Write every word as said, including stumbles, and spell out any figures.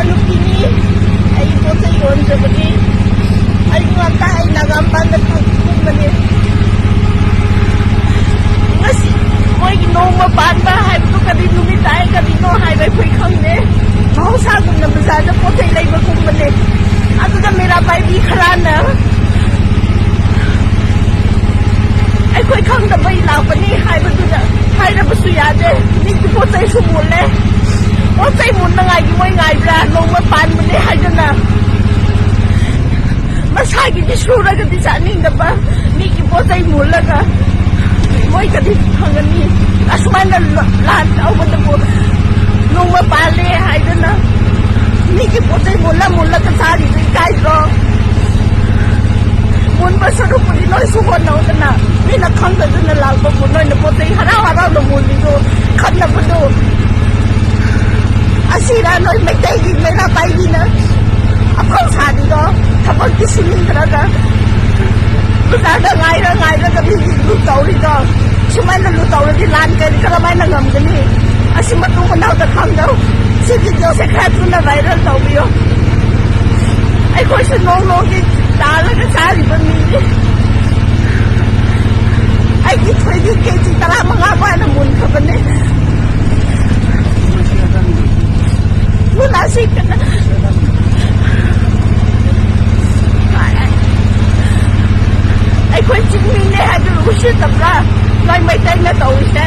ꯅꯨꯄꯤꯅꯤ꯫ ꯑꯩ ꯄꯣꯠ ꯆꯩ ꯌꯣꯟꯖꯕꯅꯤ꯫ ꯑꯩ ꯉꯟꯇꯥ ꯑꯩ ꯅꯥꯒꯥꯃꯄꯥꯟꯗ ꯀꯨꯝꯕꯅꯤ꯫ ꯉꯁꯤ ꯃꯣꯏꯒꯤ ꯅꯣꯡꯃ ꯄꯥꯟꯕ ꯍꯥꯏꯕꯗꯨ ꯀꯔꯤ ꯅꯨꯃꯤꯠ ꯇꯥꯏ, ꯀꯔꯤꯅꯣ ꯍꯥꯏꯕ ꯑꯩꯈꯣꯏ ꯈꯪꯗꯦ꯫ ꯃꯍꯧꯁꯥꯒꯨꯝꯅ ꯕꯖꯥꯔꯗ ꯄꯣꯠ ꯆꯩ ꯂꯩꯕꯒꯨꯝꯕꯅꯦ꯫ ꯑꯗꯨꯗ ꯃꯦꯔꯥ ꯄꯥꯏꯕꯤ ꯈꯔꯅ ꯑꯩꯈꯣꯏ ꯈꯪꯗꯕꯩ ꯂꯥꯛꯄꯅꯤ ꯍꯥꯏꯕꯗꯨꯗ ꯍꯥꯏꯔꯕꯁꯨ ꯌꯥꯗꯦ꯫ ꯃꯤꯒꯤ ꯄꯣꯠ ꯆꯩꯁꯨ ꯃꯨꯜꯂꯦ꯫ ꯄꯣꯠ ꯆꯩ ꯃꯨꯟꯅꯉꯥꯏꯒꯤ ꯃꯣꯏ ꯉꯥꯏꯕ꯭ꯔꯥ? ꯅꯣꯡꯃ ꯄꯥꯟꯕꯅꯦ ꯍꯥꯏꯗꯅ ꯃꯁꯥꯒꯤꯗꯤ ꯁꯨꯔꯒꯗꯤ ꯆꯥꯅꯤꯡꯗꯕ, ꯃꯤꯒꯤ ꯄꯣꯠ ꯆꯩ ꯃꯨꯜꯂꯒ ꯃꯣꯏ ꯀꯔꯤ ꯐꯪꯒꯅꯤ? ꯑꯁꯨꯃꯥꯏꯅ ꯂ-, ꯂꯥꯟ ꯇꯧꯕꯗꯕꯨ ꯅꯣꯡꯃ ꯄꯥꯜꯂꯦ ꯍꯥꯏꯗꯅ ꯃꯤꯒꯤ ꯄꯣꯠ ꯆꯩ ꯃꯨꯜꯂ ꯃꯨꯜꯂꯒ ꯆꯥꯔꯤꯗꯣ ꯏꯀꯥꯏꯗ꯭ꯔꯣ? ꯃꯨꯟꯕ ꯁꯔꯨꯛꯄꯨꯗꯤ ꯅꯣꯏꯁꯨ ꯍꯣꯠꯅꯧꯗꯅ, ꯃꯤꯅ ꯈꯪꯗꯗꯅ ꯂꯥꯛꯄꯕꯨ ꯅꯣꯏꯅ ꯄꯣꯠ ꯆꯩ ꯍꯔꯥꯎ ꯍꯔꯥꯎꯅ ꯃꯨꯜꯂꯤꯗꯣ ꯈꯠꯅꯕꯗꯣ꯫ ꯑꯁꯤꯔ ꯅꯣꯏ ꯃꯩꯇꯩꯒꯤ ꯃꯩꯔꯥ ꯄꯥꯏꯕꯤꯅ ꯑꯐꯥꯎ ꯁꯥꯔꯤꯗꯣ? ꯊꯕꯛꯇꯤ ꯁꯨꯅꯤꯡꯗ꯭ꯔꯒ ꯕꯖꯥꯔꯗ ꯉꯥꯏꯔ ꯉꯥꯏꯔꯒ ꯃꯤꯒꯤ ꯂꯨꯠ ꯇꯧꯔꯤꯗꯣ? ꯁꯨꯃꯥꯏꯅ ꯂꯨꯠ ꯇꯧꯔꯗꯤ ꯂꯥꯟ ꯀꯔꯤ ꯀꯔꯝꯍꯥꯏꯅ ꯉꯝꯒꯅꯤ? ꯑꯁꯤ ꯃꯇꯨꯡ ꯃꯅꯥꯎꯗ ꯈꯪꯗꯧ꯫ ꯁꯤ ꯚꯤꯗꯤꯑꯣꯁꯦ ꯈꯔ ꯊꯨꯅ ꯚꯥꯏꯔꯦꯜ ꯇꯧꯕꯤꯌꯣ꯫ ꯑꯩꯈꯣꯏꯁꯨ ꯅꯣꯡ ꯅꯣꯡꯒꯤ ꯇꯥꯜꯂꯒ ꯆꯥꯔꯤꯕ ꯃꯤꯅꯤ꯫ ꯑꯩꯒꯤ ꯊꯣꯏꯗꯤ ꯀꯦꯖꯤ ꯇꯔꯥꯃꯉꯥ ꯐꯥꯅ ꯃꯨꯟꯈ꯭ꯔꯕꯅꯦ꯫ ꯃꯨꯟꯅꯁꯤ꯫ ꯑꯩꯈꯣꯏ ꯆꯤꯡꯃꯤꯅꯦ ꯍꯥꯏꯕꯗꯨ ꯎꯁꯤꯠꯇꯕ꯭ꯔꯥ? ꯅꯣꯏ ꯃꯩꯇꯩꯅ ꯇꯧꯔꯤꯁꯦ꯫